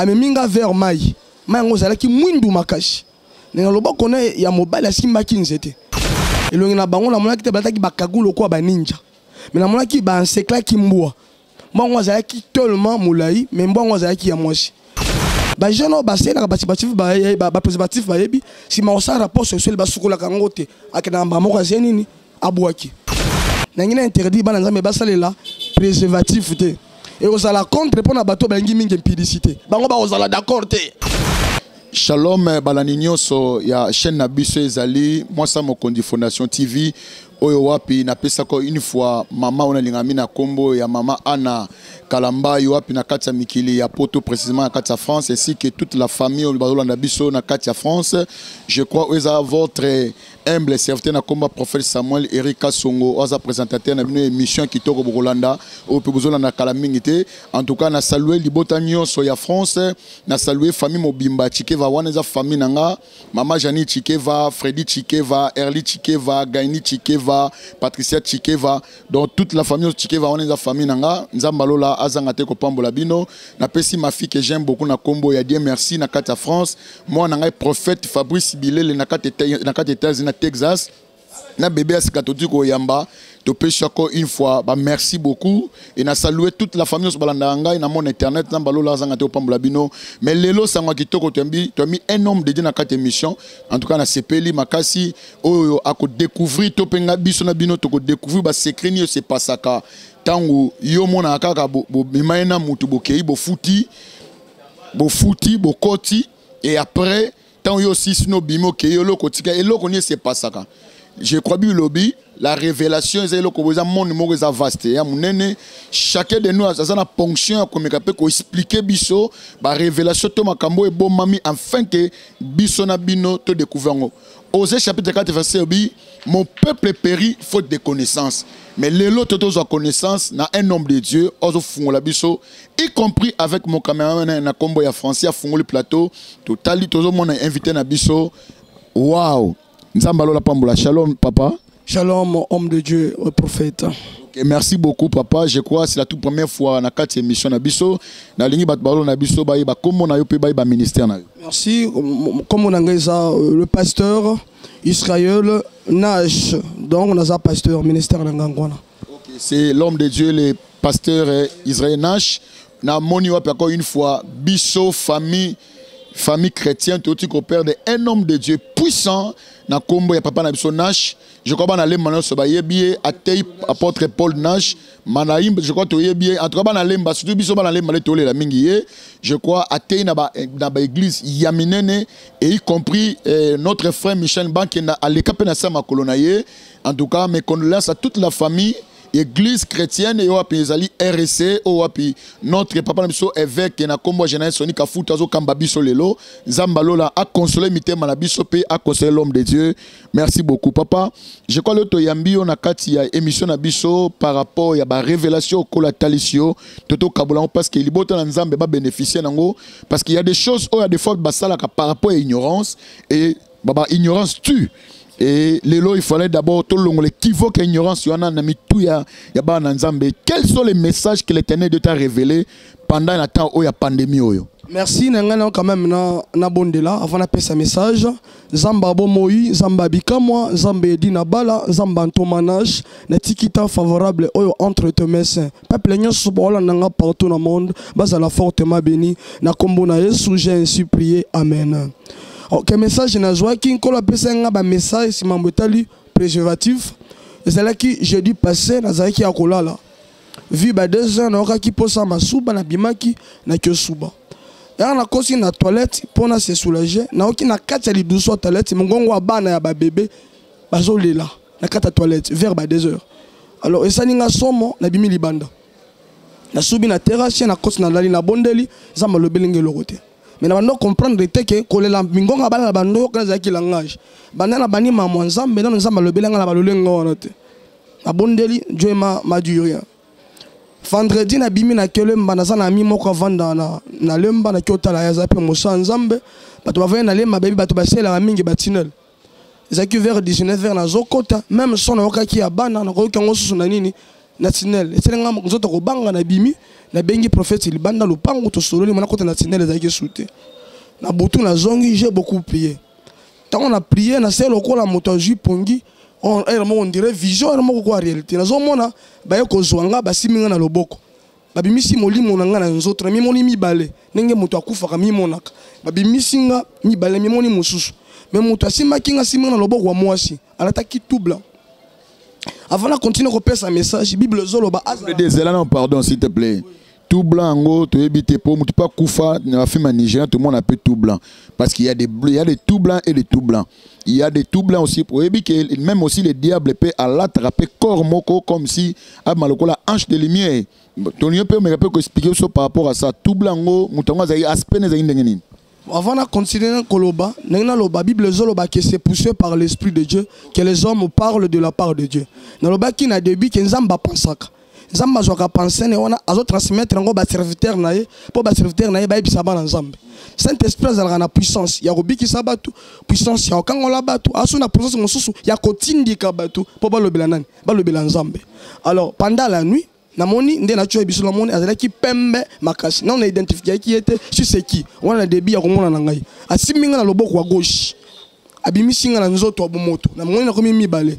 Amemi nga vers mai. Mai yango ezalaki mwindu makasi. Na loboko na ya mobali asimbaki nzete. Elongi na bango namonaki te, balataki bakagu lokola ba ninja. Mais namonaki ba enseklaki mbwa. Mbwa yango azalaki tellement molai, mais mbwa yango azalaki ya mwasi. Ba jeunes oyo basalelaka ba préservatif bayebi nsima kosala rapport sexuel basukolaka yango te, akendaka mbala moko azie nini abwaki. Nangi na interdit bana Nzambe basalela préservatif te, ekozala contre mpo na bato balingi mingi impudicité, bango bakozala d'accord te. Shalom balandi nyonso ya chaîne na biso ezali Mwasa Mokonzi Fondation TV oyo wapi napesaka une fois mama oyo nalingami na kombo ya mama Anna Kalamba yo wapi na kati ya mikili ya Poto, précisément na kati ya France, ainsi que toute la famille oyo bazolanda biso na kati ya France. Je crois oyo eza votre humble serviteur na kombo prophète Samuel Eric Kasongo, oyo aza présentateur na bino émission kitoko bokolanda oyo mpe bozolanda kala mingi te. En tout cas na salue libota nyonso ya France, na salue famille mobimba Chikeva, wana eza famille na nga, mama Jani Chikeva, Freddy Chikeva, Erli Chikeva, Gaini Chikeva, Patricia Chikeva, donc toute la famille Chikeva wana eza famille na nga. Nzambe alola azanga te kopambola bino. Napesi ma fille que j'aime beaucoup na kombo ya Dieu merci na kati ya France, mwana na ngai prophète Fabrice Bilele na kati États-Unis na Texas, na bébé asika toti koyamba topesi encore une fois ba merci beaucoup et na saluer toute la famille balanda ngai na mon internet na balola azanga te opambola bino. Mais lelo sango kitoko toyambi un homme dédié na kati émission, en tout cas na sepeli makasi oyo ako découvrir to penga biso na bino toko découvrir ba secret ni se pasaka tangu yo mona kaka bo bima na mutu bokei bofuti bofuti bokoti et après tant yo aussi sino bimo ke yo loko tika eloko ni se pasaka. Je crois bien lobi la révélation eza eloko boza monde moko eza vaste ya munene, chacun de nous aza na ponction ya komeka pe ko expliquer biso ba révélation to makambo ebomami afin que biso na bino to découvrir ngo. Osée chapitre 4 verset obi mon peuple périt faute de connaissance, mais lelo toto za connaissance na un homme de Dieu ozo fungola biso, y compris avec mon cameraman na kombo ya Français afungoli plateau totali tozo mona invité na biso. Wow, Nzambe alola pambola. Shalom papa. Shalom homme de Dieu, prophète. Okay, merci beaucoup papa, je crois c'est la toute première fois na kati émission na biso. Na lingi bat balo na biso ba ba kombo na yo pe ba ba ministère na yo. Merci, comme on a ça le pasteur Israël Nash. Donc on a ça pasteur ministère na ngangwana. OK, c'est l'homme de Dieu le pasteur Israël Nash. Na moni wapi encore une fois biso famille chrétienne tout ko perdre un homme de Dieu puissant na kombo ya papa na biso Nash. Je crois bana lemba nyonso bayebi ye, atei apôtre Paul Nash Manaïm, je crois toyebi ye. En tout cas bana lemba surtout biso bana lemba le tolela mingi ye. Je crois atei na ba église ya minene et y compris notre frère Michel Bankenda aleka pe na sa makolo na ye. En tout cas mes condoléances à toute la famille église chrétienne et wapi ezali RC o wapi notre papa na biso évêque na kombo général Soni Kafuta azo kamba biso lelo. Nzamba lola a consolé mitema na biso pe a consolé l'homme de Dieu. Merci beaucoup papa. Je crois le toyambi yo na kati ya émission na biso par rapport ya ba révélation kola talisio toto kabola parce que libota na Nzambe ba bénéficier nango, parce qu'il y a des choses oyo des fois basalaka par rapport à ignorance et baba ignorance tue. Et lelo il fallait d'abord tout le l'équivoque ignorance yana na mitu ya bana Nzambe. Quels sont les messages que l'Éternel Dieu t'a révélé pendant la temps où il y a pandémie oyo? Merci nangana quand même na bondela avant na pesa message. Nzamba bomoi, Nzamba bikamwa, Nzamba edina bala, Nzamba ntomanage, na tikita favorable oyo entre tes mains. Peuple nyonso bola nanga partout dans le monde, bazala fortement béni. Na kombo na Yesu, j'ai ainsi prié. Amen. Ok, message na zwaki nkolo apesa nga ba message si mambo etali préservatif. Ezalaki jeudi passé nazalaki ya kolala. Vi ba 2 ans naokaki posa masuba na bimaki na kiosuba. Ya na kosi na toilette pona se soulager, naoki na kati ya lidusu ya toilette mongongo ya bana ya ba bébé bazolela na kati ya toilette vers ba 2 heures. Alors esali nga somo na bimi libanda. Na subi na terrasse na kosi na lali na bondeli za malobeli ngeloko te. Mais na bando comprendre te que kolela mingonga bana na bando yoka ezalaki langage. Banda na bani mama Nzambe na Nzambe alobeli nga na balolenga wana te. Na bondeli Dieu m'a dit rien. Vendredi na bimi na kelemba naza na ami moko avanda na lemba na kiotala ya za pe mosa Nzambe. Bato bavandi na lemba bayebi bato baselaka mingi ba tunnel. Ezalaki vers 19 heures na zokota, même son nayokaki ya bana, nakoyoki yango susu na nini? Na tunnel esali nga nzoto kobanga, nabimi, nabengi prophète libanda lopango, tosololi mona kota na tunnel ezalaki su te. Na butu nazongi, j'ai beaucoup prié. Ntango na prié, nasali lokola moto azwi pongi, heure moko on dirait vision, heure moko kwa réalité. Nazomona baye kozwa nga, basimbi nga na loboko, babimisi molimo na nga na nzoto, na mimoni mibale ndenge moto akufaka mimonaka. Babimisi nga mibale, mimoni mosusu, mais moto asimbaki nga, asimbi nga na loboko ya mwasi, alataki tout blanc. Avant na continue kopesa message, Bible ezoloba azala Ezela non, pardon, s'il te plaît. Tout blanc yango toyebi te, po motu mpe akufa na bafilm ya Nigérien, tomona mpe tout blanc, parce qu'il y a des bleus, il y a des tout blancs et des tout blancs, il y a des tout blancs aussi. Oyebi ke même aussi le diable mpe alataka mpe corps moko comme si abima lokola ange de lumière. Tolingi mpe omeka mpe koexpliquer biso par rapport à ça. Tout blanc yango, moto yango azali aspect na ezali ndenge nini? Avant na continuer koloba ndenge naloba, Bible ezoloba que c'est poussé par l'Esprit de Dieu que les hommes parlent de la part de Dieu. Nalobaki na début ke Nzambe apensaka, Nzambe azwaka pensée ne wana, azotransmettre yango baserviteur na ye, mpo baserviteur na ye bayebisa bana Nzambe. Saint Esprit azalaka na puissance ya kobikisa bato, puissance ya kokangola bato, aso na puissance mosusu ya kotindika bato mpo balobela nani? Balobela Nzambe. Alors, pendant la nuit, namoni nde natyo biso, namoni azalaki pembe makasi, nano na identifiaki ye te si c'est qui wana. Na début ya komona na ngai, asimbi nga na loboko ya gauche, abimisi nga na nzoto ya bomoto, namoni nakomi mibale.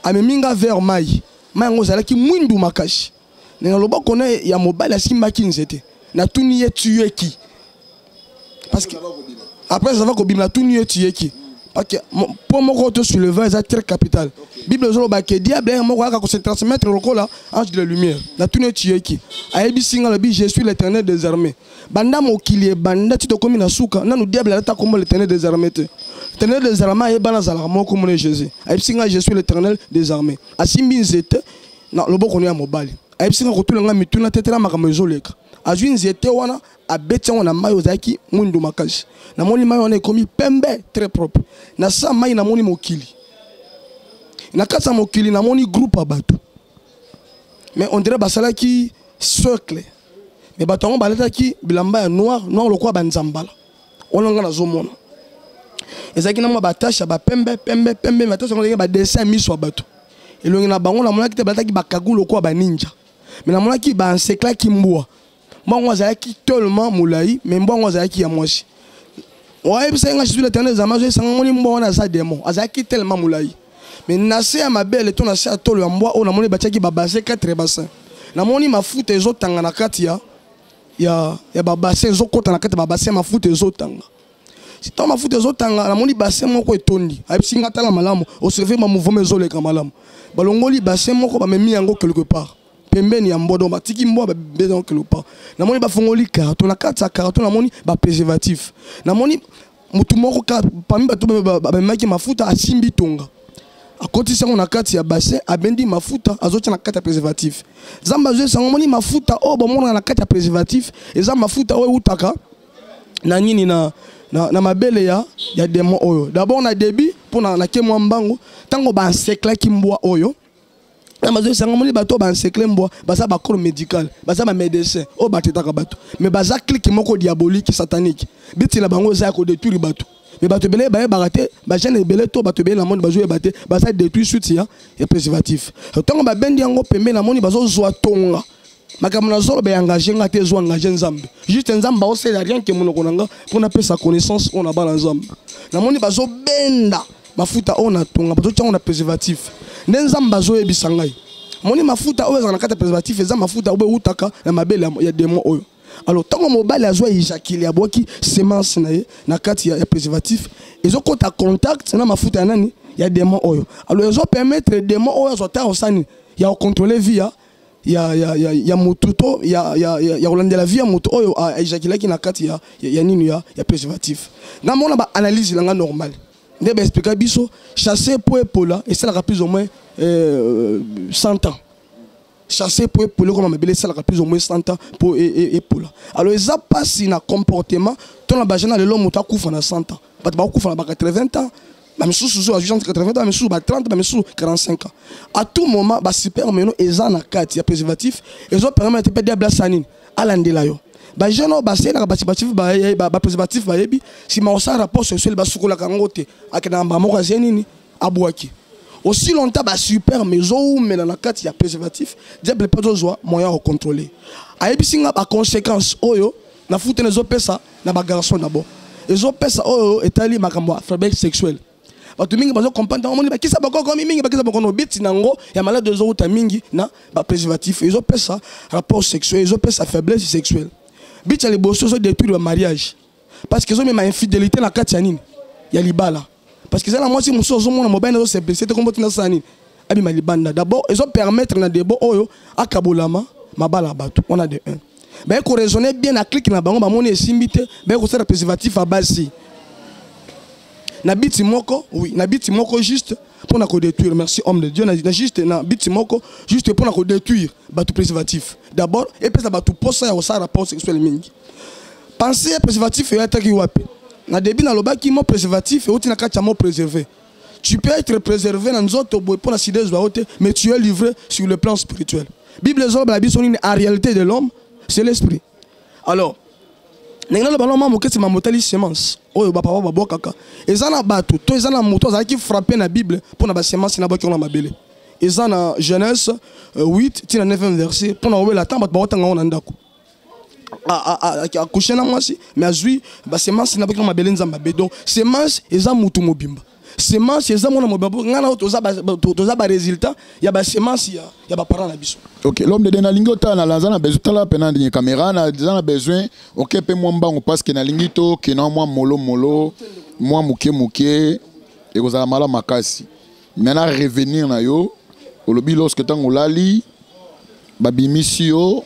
Amemi nga vers mai, mai yango ezalaki mwindu makasi. Na loboko na ye ya mobali asimbaki nzete. Natuni ye: "Tu es qui?" Parce que après ça va kobima. Natuni ye: "Tu es qui?" Ok, po moko to soulever eza très capital. Bible ezoloba ke diable ye moko ayaka kose transmettre lokola ange de la lumière. Natuni ye: "Tu es qui?" Ayebisi nga, alobi: "Je suis l'Éternel des armées." Banda mokili ebanda ti tokomi na suka, nanu diable alata kombo l'Éternel des armées te. L'Éternel des armées ayebana, azalaka moko, komona Jésus. Ayebisi nga: "Je suis l'Éternel des armées." Asimbi nzete na loboko no ya mobali, ayebisi nga kotuna nga mituna te, tela makambo ezoleka. Azwi nzete wana, abeti yango na mai ozalaki mwindu makasi. Namoni mai wana ekomi pembe, très propre. Na sa mai namoni mokili. Na kati ya mokili namoni groupe ya bato, mais on dirait basalaki cercle, mais bato yango balataki bilamba ya noir noir lokola banzambala wana. Nga nazomona ezalaki na mwa batache ya bapembe pembe pembe, batache yango ezalaki badessin ya miso ya bato. Elongi na bango namonaki te, balataki bakagu lokola baninja, mais namonaki baencerclaki mbwa. Mbwa yango azalaki tellement molai, mais mbwa yango azalaki ya mwasi. Oyebisaki nga: "Je suis l'Éternel des armées." Azoyesanga ngoni mbwa wana aza démon, azalaki tellement molai. Mais na se ya mabele to na se ya tolo ya mbwa oyo, namoni batiaki babassin, 4 bassin. Namoni mafuta ezotanga na kati ya babassin, ezokɔta na kati ya babassin, mafuta ezotanga. Ntango mafuta ezotanga, namoni bassin moko etondi. Ayebisi nga: "Tala malamu, observe bamouvement ezoleka malamu." Balongoli bassin moko, bamemi yango quelque part pembeni ya mbwa, donc batiki mbwa, babezi yango quelque part. Namoni bafongoli carton, na kati ya carton namoni bapréservatif. Namoni motu moko parmi bato bamemaki mafuta asimbi tonga, akotisi yango na kati ya bassin, abendi mafuta, azotia na kati ya préservatif. Nzambe azoyesango moni mafuta oyo bamonaka na kati ya préservatif eza mafuta oyo eutaka na nini? Na mabele ya démon oyo. D'abord na début, mpo nake mwa mbango, ntango baencerclaki mbwa oyo, na bazoyesanga moni bato oyo baencercle mbwa baza bacorps médical, baza bamédecin oyo batetaka bato, mais baza clique moko diabolique, satanique. Bitila bango eza ya kodétruire bato, mais bato ebele bayebaka te. Bajeune ebele to bato ebele na monde bazoyeba te, baza détruire suite ya préservatif. Ntango babendi yango pembeni, namoni bazozwa tonga. Makambo nazoloba engage nga te, ezwa engage Nzambe. Juste Nzambe aosala rien ke monoko na nga mpo napesa connaissance oyo na bana Nzambe. Namoni bazobenda mafuta oyo na tonga, bazotia yango na préservatif. Nde Nzambe azoyebisa ngai: moni mafuta oyo ezala na kati ya préservatif eza mafuta oyo eutaka na mabele ya démon oyo. Alors ntango mobali azwa éjaculé, abwaki semence na ye na kati ya préservatif, ezokɔta contact na mafuta ya nani? Ya démon oyo. Alors ezopermettre démon oyo azwa ta osani ya kocontrôle vie ya motu to ya kolandela vie ya motu oyo aéjaculaki na kati ya nini? Ya préservatif. Namona baanalyse na nga normal nde baexplika biso chasse po epola esalaka plus ou moins 100 ans. Chasse po epola ekoma mabele esalaka plus ou moins 100 ans po epola. Alors eza mpasi na comportement to na bajeune. Lelo moto akufa na 100 ans, bato bakokufa na ba 80 ans, bamisusu so bazwi 80 ans, bamisusu ba 30, bamisusu 45 ans. À tout moment basperme no eza na kati ya préservatif, ezopermettre mpe diable asala nini? Alandela yo. Bajeune oyo baselaka bapréservatif bayebi nsima kosala rapport sexuel, basukolaka yango te, akendaka mbala moko azie nini? Abwaki. Aussi longtemps basperme ezowumela na kati ya préservatif, diable mpe azozwa moyen ya kocontrôler. Ayebisi nga baconséquence oyo na futene ezopesa na bagarçon. D'abord ezopesa oyo etali makambo ya faiblesse sexuelle. Bato mingi bazocomprendre, omoni bakisa bakoko mingi, bakisa bakoko biti nango ya malade ezowuta mingi na bapréservatif. Ezopesa rapport sexuel, ezopesa faiblesse sexuelle. Biti ya liboso, ezodétruire bamariage, parce que ezomema infidélité na kati ya nini, ya libala, parce que eza na mwasi mosusu azomona mobali azosepelisa te, kombo tina asala nini, abima libanda. D'abord ezopermettre na debo oyo akabolama mabala ya bato wana. De 1, baye koraisonner bien na clique na bango, bamoni esimbi te, baye kosala préservatif ya basi na biti moko. Oui, na biti moko juste mpona kodétruire. Merci, homme de Dieu. Na juste na biti moko juste mpona kodétruire bato. Préservatif d'abord epesa bato posa ya kosala rapport sexuel mingi. Pensée ya préservatif eyataki wapi? Na début nalobaki mot préservatif euti na kati ya mot préservé. Tu peux être préservé na nzoto boye mpona sida ezwa yo te, mais tu es livré sur le plan spirituel. Bible ezoloba na biso nini? En réalité de l'homme, c'est l'esprit. Alors ndenge naloba no mwa moke nsima motali semence oyo bapapa babwakaka, eza na bato to eza na moto azalaki frappé na Bible mpona basemence na bwaki yango na mabele. Eza na Genèse 8 ntina 9 verset, mpona kobela ntango bato bakotanga yango na ndako. Akushe na mwasi, mais azwi basemence na bwaki na mabele. Nzambe abe. Donc semence eza mutu mobimba, semence eza mwana mobimba. Ngai na oyo toza barésultat ya basemence ya baparent na biso. Ok, l'homme de Dieu, nalingi otala, naza na besoin tala mpena ndenge caméra, naza na besoin oke mpe mwa mbangu, parce que nalingi tokenda mwa molo molo, mwa moke moke, ekozala malamu makasi. Maintenant, revenir na yo, olobi lorsque ntango olali, babimisi yo,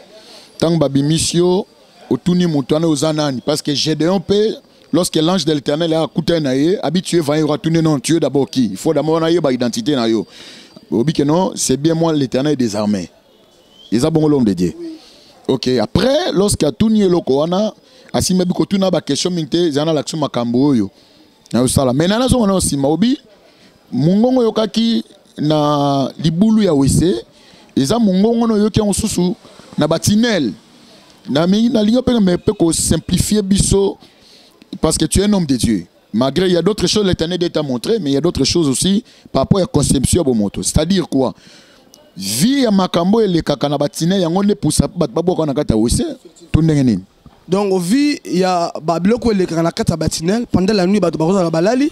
ntango babimisi yo, otuni moto wana: «Oza nani?» Parce que Gédéon mpe, lorsque l'ange de l'Éternel akutani na ye, abi: «Tu es vaillant.» Atuni: «Non, tu es d'abord qui? Il faut d'abord nayeba identité na yo.» Obi que non, c'est bien moi, l'Éternel des armées. Eza bongo, l'homme de Dieu? Ok. Après, lorsque atuni eloko wana, asimbi kotuna baquestion mingi te, eza na l'action makambo oyo nayosala. Mais na nazonga na nsima, obi mongongo oyokaki na libulu ya wese, eza mongongo na oyoki yango susu na batunnel. Nalingi mpe mpe kosimplifie biso, parce que tu es un homme de Dieu. Malgré il y a d'autres choses, l'Éternel t'a montré, mais il y a d'autres choses aussi par rapport à la conception ya bomoto. C'est-à-dire quoi? Vie ya makambo elekaka na batunnel, yango nde pusa bato babwaka na kati ya wese to ndenge nini? Donc vie ya babiloko elekaka na kati ya batunnel pendant la nuit, bato bakozala balali,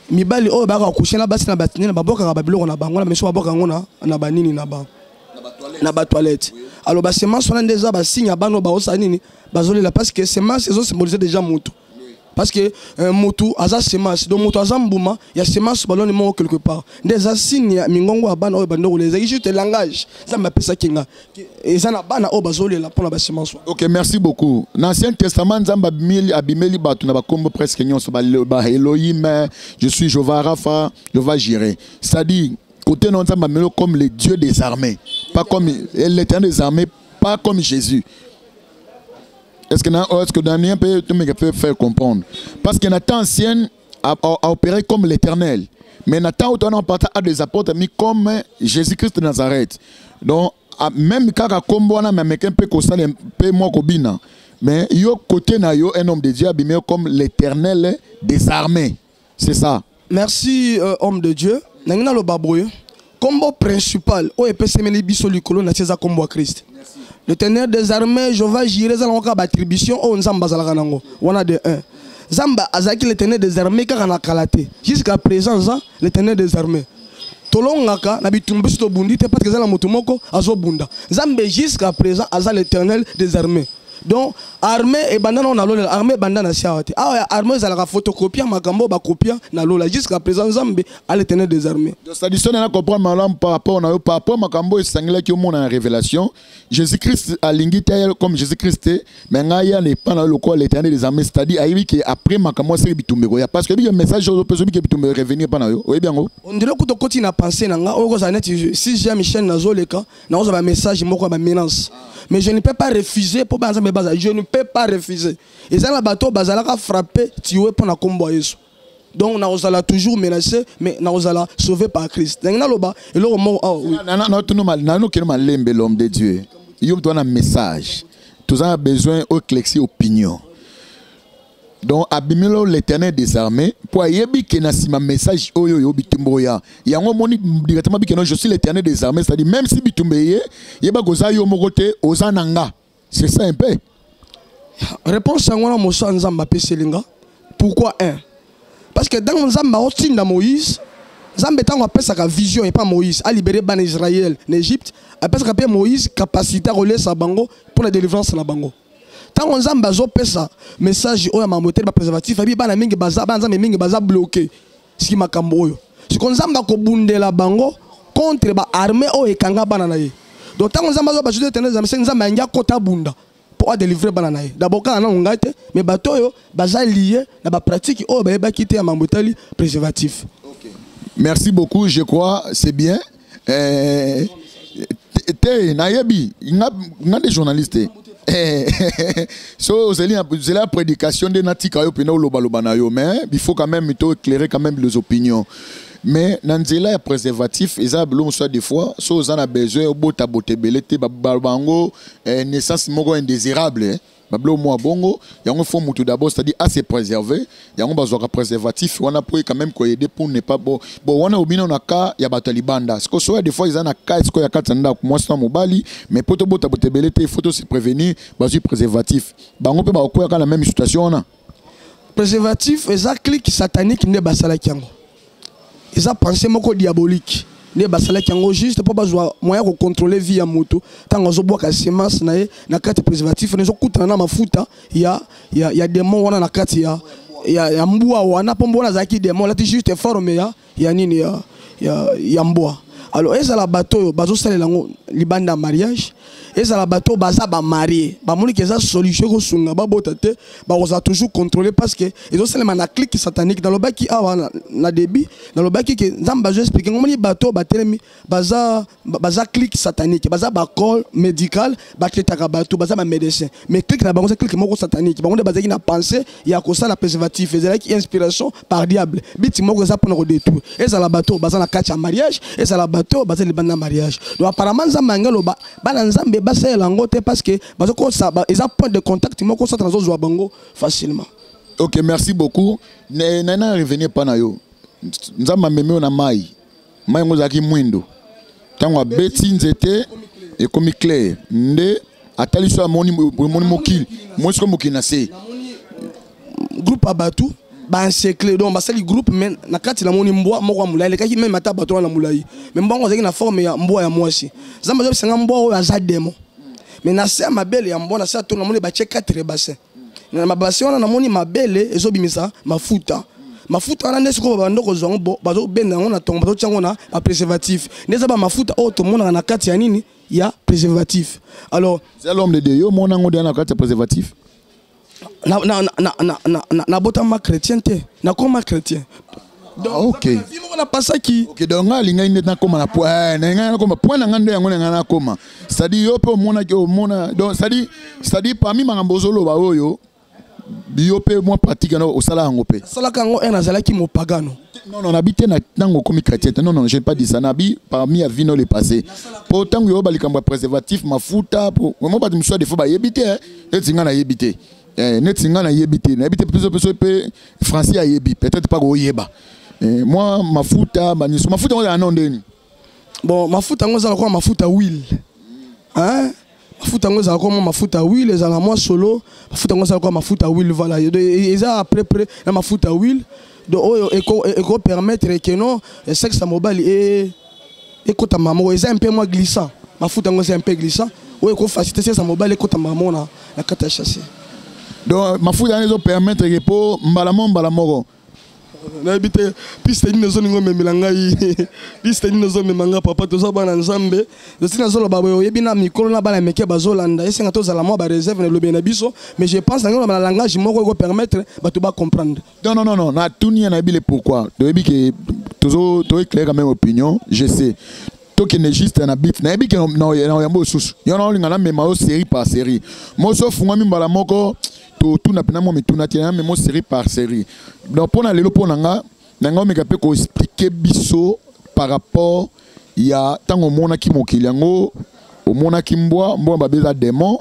mibali oyo bayaka coucher na basi na batunnel, babwakaka babiloko na bango na miso, babwaka yango na banini, na batoilette. Alors basemence wana nde eza basigne ya bana oyo baosala nini, bazolela, parce que semence ezosymboliser déjà motu, parce que motu aza semence. Donc moto aza mbuma ya semence baloni moko quelque part. Nde eza signe ya mingongo ya bana oyo bandi kolela. Ezalaki juste langage Nzambe apesaki nga, eza na bana oyo bazolela mpona basemence wana. Ok, merci beaucoup. Na Ancien Testament, Nzambe abimeli bato na bakombo presque nyonso, ba Elohim, je suis Jéhovah Rapha, Jéhovah Jireh. C'est-à-dire côté non, Nzambe abimeli comme le Dieu des armées, pas comme l'Éternel des armées, pas comme Jésus. Est-ce que Daniel peut me peut faire comprendre? Parce que Nathan ancien a opéré comme l'Éternel. Mais Nathan, on a des apôtres mis comme Jésus-Christ de Nazareth. Donc, même kaka kombo wana, mais meke mpe kosala mpe mwa kobina. Mais yo, côté na yo, un homme de Dieu abimé comme l'Éternel des armées. C'est ça. Merci, homme de Dieu. Nangi naloba boye: kombo principal oyo epesemeli biso likolo na ti eza kombo ya Christ. L'Éternel des armées, Jéhovah Jireh, eza nango kaka baattribution oyo Nzambe azalaka nango wana. De 1, Nzambe azalaki l'Éternel des armées kaka na kala te, jusqu'à présent aza l'Éternel des armées. Tolongaka na bitumba biso tobundi te, parce que eza na moto moko azobunda. Nzambe jusqu'à présent aza l'Éternel des armées. Donc armée ebanda nango na lola, armée ebanda na si awa te. Awa armée ezalaka photocopie ya makambo oyo bakopia na lola. Jusqu'à présent Nzambe a l'Éternel des armées. Donc, c'est-à-dire na comprendre malamu par rapport na yo, par rapport makambo esangelaki omona na révélation, Jésus-Christ alingi te aya comme Jésus-Christ te, mais ngai ya na epa na yo lokola l'Éternel des armées. C'est-à-dire ayebi ke après makambo aseki bitumba ekoya, parce que oyebi ke message oyo opesa, oyebi ke bitumba revenir epa na yo, oyebi yango. Ondire kuta okoti na pensée na nga oyo kozala neti sixième chaîne. Nazoleka, nakozwa bamessage moko ya bamenace, mais je ne peux pas refuser mpo bana Nzambe baza. Je ne peux pas refuser. Eza na bato oyo bazalaka frappé, tué mpo na nkombo ya Yesu. Donc nakozala toujours menacé, mais nakozala sauvé par Christ. Ndenge naloba eloko moko awa, oui. Nanokende malembe, l'homme de Dieu. Yo moto wana message, toza na besoin oéclaircir opinion. Donc abimelo l'Éternel des armées po ayebi ke na nsima message oyo oyo bitumba oya yango omoni directement bikeno je suis l'Éternel des armées, c'est-à-dire même si bitumba eye, yeba koza yo moko te, oza na nga. C'est ça un peu. Réponse yango wana moso ya Nzambe apeseli nga. Pourquoi un? Parce que ntango Nzambe aotinda Moïse, Nzambe ntango apesaka vision epa Moïse alibere bana Israël na Égypte, apesaka mpe Moïse capacité akolesa bango mpo na délivrance na bango. Ntango Nzambe azopesa message oyo ya mambo etali bapréservatif, abi bana mingi baza bana Nzambe mingi baza bloqué. Siki makambo oyo siko Nzambe akobundela bango contre baarmée oyo ekanga bana na ye. Donc ntango Nzambe azoba je te Nzambe, Nzambe ayangi akota bunda mpo adelivre bana na ye. D'abord kaka nano ngai te, mais bato oyo baza lié na bapratique oyo bayebaki te ya mambo etali préservatif. Merci beaucoup, je crois c'est bien. Te nayebi nga nde journaliste te, so ozali ozali ya prédication nde natika yo mpena olobaloba na yo, mais il faut quand même to éclairer quand même les opinions. Mais na nzela ya préservatif, eza biloko mosusu ya des fois so oza na besoin obota bota ebele te, baloba yango naissance moko indésirable, eh. Babiloko mwa bongo yango, faut mutu d'abord, c'est-à-dire à se préserver. Yango bazwaka préservatif wana po quand même koaider pour ne pas bon bon wana obina na cas ya bato ya libanda. Siko so ya des fois eza na cas siko ya kati ya ndako, mwasi na mobali, mais po tobota bota ebele te, il faut to se prévenir. Bazwi préservatif, bango mpe bakokweyaka na même situation wana. Préservatif eza clique satanique nde basalaki yango, eza pensée moko diabolique nde basalaki yango, juste mpo bazwa moyen ya kocontrôle vie ya moto. Ntango azobwaka semence na ye na kati ya préservatif wana, ezokutana na mafuta ya démon wana na kati ya mbwa wana, mpo mbwa wana azalaki démon, alati juste forme ya nini ya mbwa. Alors ezala bato oyo bazosalela yango libanda ya mariage, ezala bato oyo baza bamarie, bamoni ke eza solution ekosunga babota te, bakozala toujours contrôlé parce que ezosalema na clique satanique. Nalobaki awa na début, nalobaki ke Nzambe azo expliquer ngomoni bato oyo batelemi baza clique satanique, baza bacorps médical, batraitaka bato, baza bamédecin, mais clique na bango eza clique moko satanique. Bango nde bazalaki na pensée ya kosala préservatif, ezalaki inspiration par diable, biti moko eza mpona kodétruire, ezala bato oyo baza na kati ya mariage, ezala bato oyo baza libanda ya mariage. Donc apparemment Nzambe yango aloba bana Nzambe basalela yango te parce que bazokosa eza point de contact moko Satana azozwa bango facilement. Ok, merci beaucoup. Nana revenir pa na yo. Nzambe amemi yo na mai, mai yango ezalaki mwindo. Ntango abeti nzete ekomi clair, nde atali so amoni, omoni mokili moi siko mokili na se. Groupe ya bato baencercle, donc basali groupe, mais na kati namoni mbwa moko ya molai, elekaki même ata bato wana na molai, mais mbwa yango azalaki na forme ya mbwa ya mwasi. Nzambe azobisanga mbwa oyo aza démon, mais na se ya mabele ya mbwa, na se ya to namoni batie 4 bassin. Na mabassin wana namoni mabele ezobimisa mafuta. Mafuta wana nde sikoyo babanda kozwa yango, bazobenda yango na ntongo, bazotia yango na bapréservatif, nde eza bamafuta oyo tomonaka na kati ya nini, ya préservatif. Alors c'est l'homme de Dieu, yo mona yango nde na kati ya préservatif. Nabotama chrétien te, nakoma chrétien. Donc, ah, ok. Vie moko napasaki. Ok, donc ngai alingai nde nakóma na point na ngai, nakóma point na ngai nde yango na ngai nakóma, c'est-à-dire yo mpe omonaki, omona. Donc c'est-à-dire parmi makambo ozoloba oyo, yo mpe mwa pratique yango osala yango mpe? Asalaka yango ere nazalaki mopagano. Non, non, nabi te na ntango okomi chrétien te. Non, non, j'ai pas dit ça. Nabi parmi ya vino le passé, po ntango yo balikambo ya préservatif, mafuta, po mo bato mosusu ya defo bayebi te, neti ngai nayebi te. Neti ngai nayebi te, nayebi te biso biso mpe français ayebi peut-être pas koyeba. Mwa mafuta baniso, mafuta yango ezala nao ndeni? Bon, mafuta yango ezala kwa mafuta huile, hein? Mafuta yango ezala kwa mwa mafuta huile, ezala mwa solo. Mafuta yango ezala kwa mafuta huile, voilà. Eza à peu près na mafuta huile. Donc oyo eko permettre que non sexe ya mobali ekotama moko, eza un peu moins glissant. Mafuta yango eza un peu glissant, oyo ekofacilite sexe ya mobali ekotama moko na kati ya chasse. Donc mafuta wana ezopermettre ke mpo mbala moko mbala moko. Nayebi te piste nini ozolinga omemela ngai, piste nini ozomema nga. Papa, toza bana Nzambe. Osi nazoloba boye, oyebi na mikolo na bana mike bazolanda, esenga tozala mwa baréserve na elobeli na biso, mais je pense nange oloba na langage moko ekopermettre bato bacomprendre. Non, non, non, non, natuni ye, nayebi le pourquoi. Toyebi ke tozo toéclaire quand même opinion, je sais. Tokende juste na bit, nayebi ke na yambo mosusu yo na olinga namema yo série par série. Moso ofungwami mbala moko, totuna mpena mwa mituna te, namema série par série. Donc mpo na lelo, mpo na nga na nga omeka mpe koexpliquer biso par rapport ya ntango omonaki mokili yango, omonaki mbwa, mbwa babe eza démon,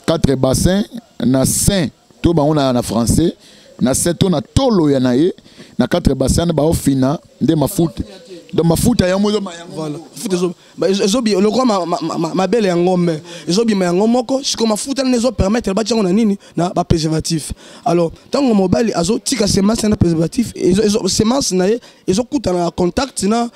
quatre bassins na saint to bango na français. Na se to na tolo ya na ye na quatre bassin wana baofina nde mafuta. Donc mafuta yango ezobima yango. Voilà. Mafuta ezo ba ezobi lokola ma, ma, ma, mabele ya ngombe ezobima yango moko. Sikoyo mafuta nde ezo permettre batia yango na nini, na ba préservatif. Alors ntango mobali azotika semence na préservatif, ezo, ezo, semence na ye ezokutana na contact na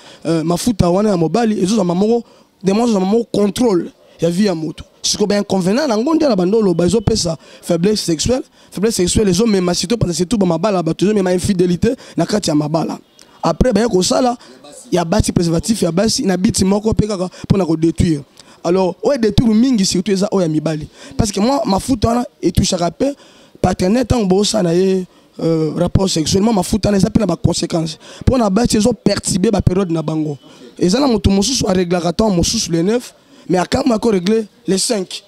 mafuta wana ya mobali, ezozama moko demande, ezozama moko contrôle ya vie ya moto. Sikoyo ba inconvénient na yango nde na bando oloba ezopesa faiblesse sexuelle. Faiblesse sexuelle ezomema surtout, parce que surtout ba mabala bato ezomema infidélité na kati ya mabala. Après baye kosala ya basi préservatif ya basi na biti moko pe kaka mpona kodétruire. Alors oyo détruire mingi surtout eza oyo ya mibali, parce que moi mafuta wana etouchaka pe partenaire ntango bosala na ye rapport sexuellement. Mafuta wana eza pe na baconséquence mpona basi, ezoperturbe bapériode na bango. Eza na moto mosusu areglaka ntango mosusu le 9, mais akamwa akoregle le 5.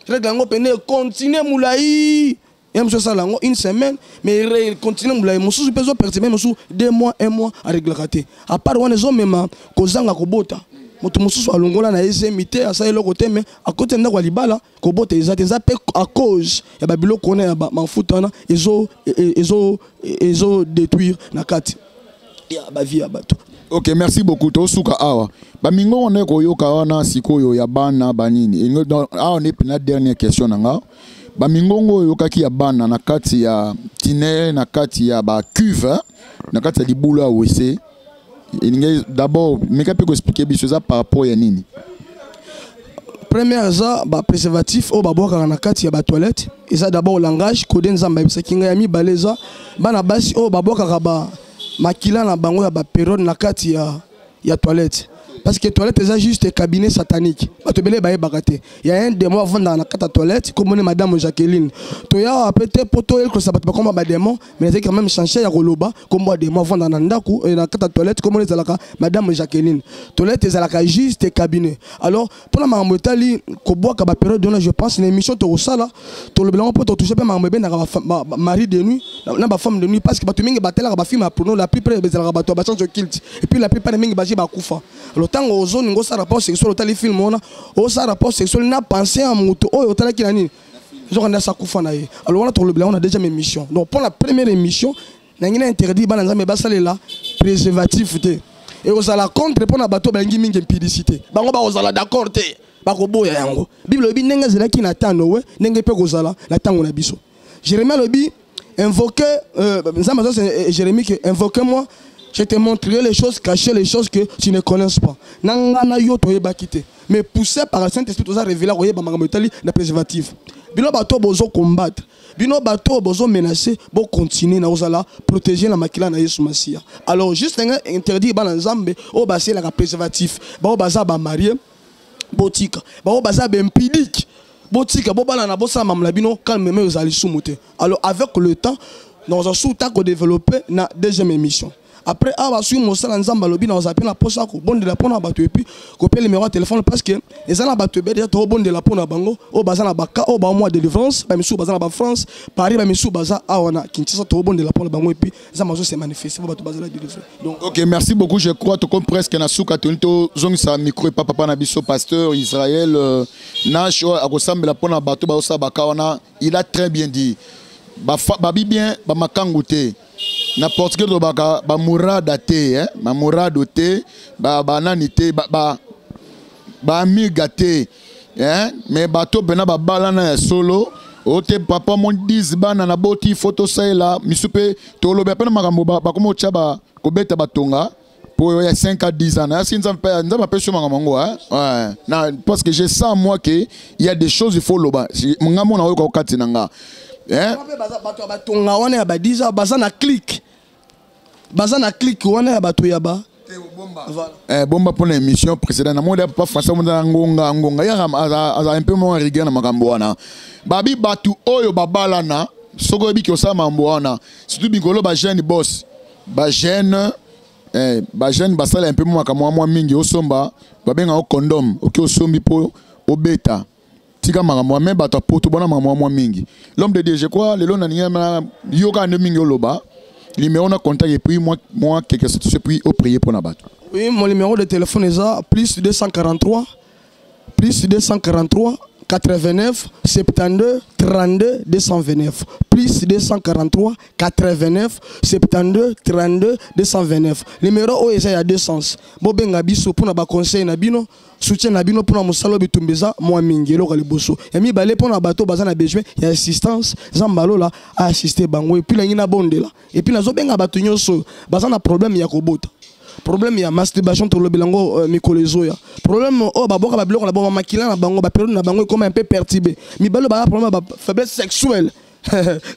Règle yango pene continue molai ya mosusu asala yango une semaine, mais continue molai mosusu mpe ezoperturbe mosusu 2 mois, 1 mois areglaka te. À part wana, ezomema kozanga kobota. Moto mosusu alongola na ye zemi te, asala eloko te, mais akoti na ndako ya libala, kobota eza te. Eza mpe à cause ya babiloko wana ya mafuta wana ezo détruire na kati ya bavie ya bato. Ok, merci beaucoup. Tosuka awa. Bamingongo wana koyoka wana sikoyo ya bana banini. Donc, awa nde pena dernière question na nga. Bamingongo oyo oyokaki ya bana na kati ya tiner, na kati ya ba cuve, na kati ya libulu ya WC. Elingi d'abord meka mpe koexpliquer biso eza par rapport ya nini? Première eza bapréservatif oyo babwakaka na kati ya batoilette. Eza d'abord langage codé Nzambe ayebisaki ngai. Ya mibale eza bana basi oyo babwakaka ba makila na bango ya bapériode na kati ya toilette, parce que toilette eza juste cabinet satanique. Bato ebele bayebaka te, ya un démon avandaka na kati ya toilette, komoni Madame Jacqueline. Toya ape te mpo toyekosa bato bakoma badémon, mais ezalaki quand même change ya koloba kombo ya démon avandaka na ndako na kati ya toilette, komoni ezalaka Madame Jacqueline. Toilette ezalaka juste cabinet. Alors mpona makambo etali kobwaka bapériode wana, je pense na émission tokosala tolobelango mpo totouche mpe makambo ebendaka mari de nuit na bafemme de nuit, parce que bato mingi batelaka bafilme ya porno, la plupart ezalaka bato ya bascience occulte, et puis la plupart mingi baje bakufa. Alors ntango ozoninga osala rapport sexuel, otali film wana, osala rapport sexuel na pensée ya moto oyo otalaki na nini, ezokanda asa kufa na ye. Alors wana tolobela yango na deuxième émission. Donc pour la première émission, nangi na interdit bana Nzambe basalela préservatif te. Ekozala contre mpona bato balingi mingi impudicité, bango bakozala d'accord te, bakoboya yango. Bible elobi ndenge ezalaki na temps Noé, ndenge mpe kozala na ntango na biso. Jérémie alobi invoquer, Nzambe azo Jérémie que invoquez moi, je te montrerai les choses cachées, les choses que tu ne connais pas. Na nga na yo toyebaki te, mais poussé par le Saint-Esprit, toza révélé koyeba makambo etali na préservatif. Bino bato bozo combattre, bino bato bozo menacer, bo continuer na ozala protéger na makila na Yesu Masiya. Alors juste nga interdire bana Nzambe oyo baselaka préservatif, bao baza ba marié, botika, bao baza ba impudique, botika, bobala na bosala mamla bino calme, mais ozali sumu te. Alors avec le temps, dans un sous-temps ko développer na deuxième émission. Après awa soki mosala Nzambe alobi na ozala mpe na posa kobondela mpona bato, et puis kopia numéro ya téléphone, parce que eza na bato ebele déjà tokobondela mpona bango oyo baza na baka oyo baomwa délivrance. Bamisusu baza na bafrance, Paris, bamisusu baza awa na Kinshasa. Tokobondela mpona bango et puis Nzambe azo se manifeste po bato bazala délivré. Donc Ok, merci beaucoup. Je crois tokomi presque na suka. Toni tozongisa micro epa papa na biso pasteur Israël Nash oyo akosambela mpona bato baosala baka wana. Il a très bien dit, babi bien bamakangu te, na portugais tolobaka bamurada te, eh? Bamurado te, banani te, baamiga te, eh? Mais bato mpena babalana ya solo oyo te. Papa mo 10 bana na boti, fo tosalela misu mpe tolobi apena makambo bakoma otya kobeta batonga po ya 5 à 10 ans. Nayasi Nzambe mpe Nzambe apesi yo makambo yango, hein? Ouais. Na, parce que je sens moi que il y a des choses il faut loba nga mona oyo kati na nga, hein? Mpe bato ya batonga wana ya ba 10 ans baza na clique, baza na clique wana ya bato ya ba voilà. Eh, bomba mpona émission précédente namoni papa François monza ngonga ngonga ye aza un peu moins rigueur na makambo wana. Babi bato oyo babalana, soki oyebi ki osala makambo wana, surtout bikolo bajeune boss, bajeune, bajeune basala un peu makambo mwa mingi. Osomba babengaka condom, oki osombi mpo obeta, tika makambo me bato ya poto bona makambo mwa mingi. L'homme de Dieu, je crois lelo nalingi yoka nde mingi oloba numéro na contact et puis moi quelque chose et puis oprier mpona bato. Oui, mon numéro de téléphone est ça, plus 243, plus 243. 89 72 32 229. Plus 243 89 72 32 229. Numéro oyo eza ya deux sens. Bobenga biso mpona baconseil na bino, soutien na bino mpona mosala oyo bitumba eza mwa mingi. Eloko ya liboso, ya mibale, mpona bato baza na besoin ya assistance, Nzambe alola aassiste bango. Et puis nangi nabondela, et puis nazobenga bato nyonso baza na problème ya kobota, problème ya masturbation, tolobela yango mikolo ezoya, problème oyo baboka babiloko na bango, bamakila na bango, bapériode na bango ekoma un peu perturbé, mibale oyo baza problème ya bafaiblesse sexuelle.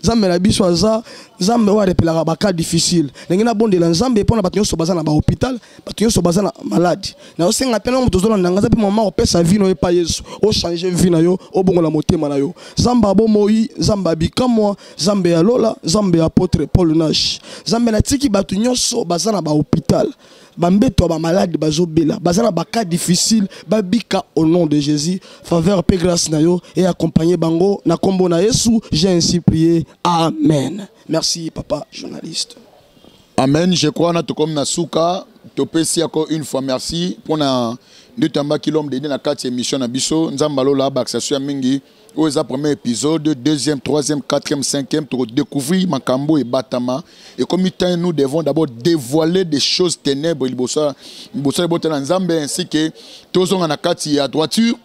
Nzambe na biso aza Nzambe oyo arepelaka bacas difficile. Ndenge nabondela Nzambe mpona bato nyonso baza na bahôpital, bato nyonso baza na maladi, nazosenga mpe na moto ozolanda nga, aza mpe mama, opesa vie na yo epai Yesu, ochange vie na yo, obongola motema na yo. Nzambe abomoi, Nzambe abikamwa, Nzambe ya lola, Nzambe ya apôtre Paul Nash, Nzambe, natiki bato nyonso baza na bahôpital, bambeto ya bamaladi, bazobela, baza na bacas difficile, babika au nom de Jésus. Faveur mpe grâce na yo et accompagner bango na nkombo na Yesu, j'ai ainsi prié, amen. Merci, papa journaliste. Amen. Je crois na tokomi na suka. Topesi encore une fois merci mpona nde toyambaki l'homme de Dieu na kati ya émission na biso. Nzambe alola abakisa so ya mingi. Oyo eza premier épisode, deuxième, troisième, quatrième, cinquième, tokodécouvrir makambo ebatama. Ekomi temps, nous devons d'abord dévoiler des choses ténèbres liboso liboso libota na Nzambe, ainsi que tozonga na kati ya droiture.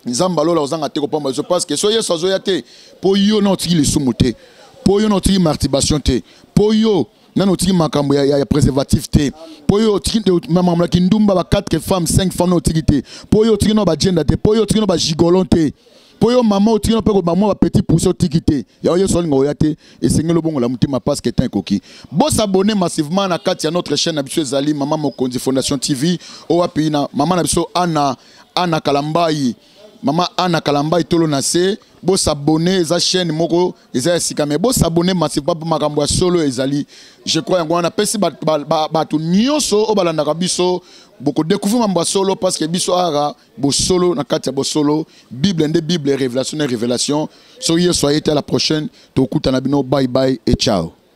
Nzambe alola ozanga te kopamba biso, parce que so Yesu azoya te, mpo yo na otiki lisumu te, mpo yo na otiki masturbation te, mpo yo nano otiki makambo ya préservatif te, mpo yo otiki makambo ya kindumba, ba 4 femmes, 5 femmes na otiki te, mpo yo otiki no bagenda te, mpo yo otiki no bagigolo te, mpo yo mama otiki no mpe bamwa bapetit pousse otiki te, yango Yesu alinga oya te. Esengeli obongola motema parce que temps ekoki. Bosabonner massivement na kati ya notre chaîne na biso, ezali Mama Mokonzi Fondation TV, oyo wapi na mama na biso Ana, Ana Kalambai, mama Ana Kalambai tolo na se. Bosabonner, eza chaîne moko eza ya sika, mais bosabonner massivement mpo makambo ya solo ezali. Je crois yango wana napesi bato nyonso oyo balandaka biso, bokodécouvrir mambo ya solo, parce que biso aka bosolo na kati ya bosolo. Bible nde Bible, révélation na révélation. Soki Yesu aye te, à la prochaine, tokutana bino. Bye bye et ciao.